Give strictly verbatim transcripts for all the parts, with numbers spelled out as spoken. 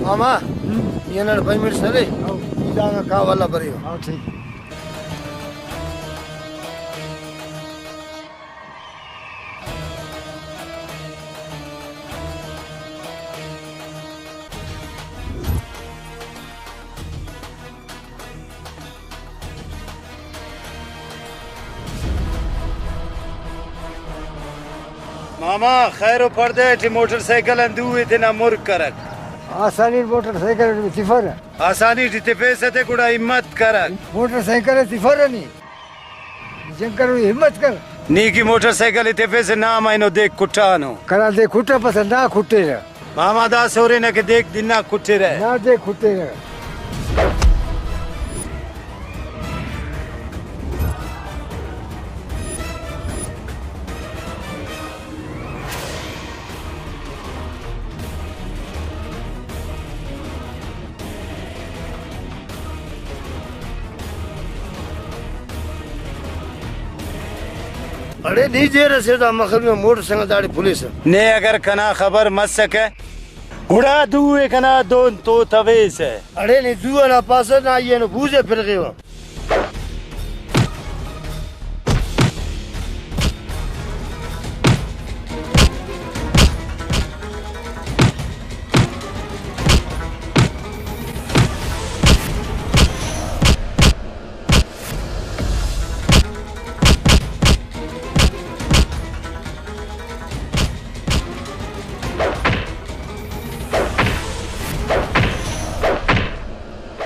ماما، ہم۔ ای ہناڑے پنچ منٹ سرے، ہاں۔ ای دانگا کاو اللہ بریو۔ ہاں، ٹھیک۔ ماما، خیر و پڑدہ ٹی موٹر سائیکل آن دو ءِ تینا مر کرک۔ آسانی موٹر سائیکل ٹی تفرہ۔ آسانی ٹی تفیسہ تے گڑا ہمت کرک۔ موٹر سائیکل ٹی تفرہ نی۔ جنگ کرو، ہمت کر۔ نی کہ موٹر سائیکل ءِ تفیسہ، نام اینو دیک کٹانو۔ کنا دیک کٹپسہ، نا کٹیرہ۔ ماما، دا سورینہ کہ دیک دنا کٹیرہ۔ نا دیک کٹیرہ۔ اڑے نی دیر اسے دا مخلوق موٹر سائیکل داڑے پلیسہ۔ نے اگر کنا خبر مسکہ، گڑا دو ءِ کنا دون تو تویسہ۔ اڑے نی دو ئنا پاسہ نا ای اینو بوزے پرغیوہ۔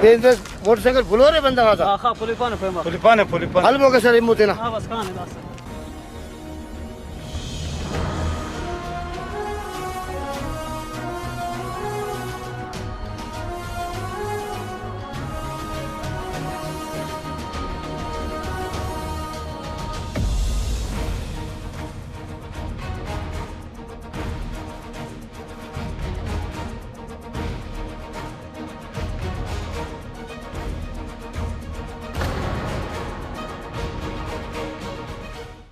پین بس موٹر سائیکل پلورے بندغ آتا۔ آخا پلیپانہ پین با۔ پلیپانہ، پلیپانہ۔ البو کہ سر ہمو تینا۔ ہاں، بس کانے داسہ۔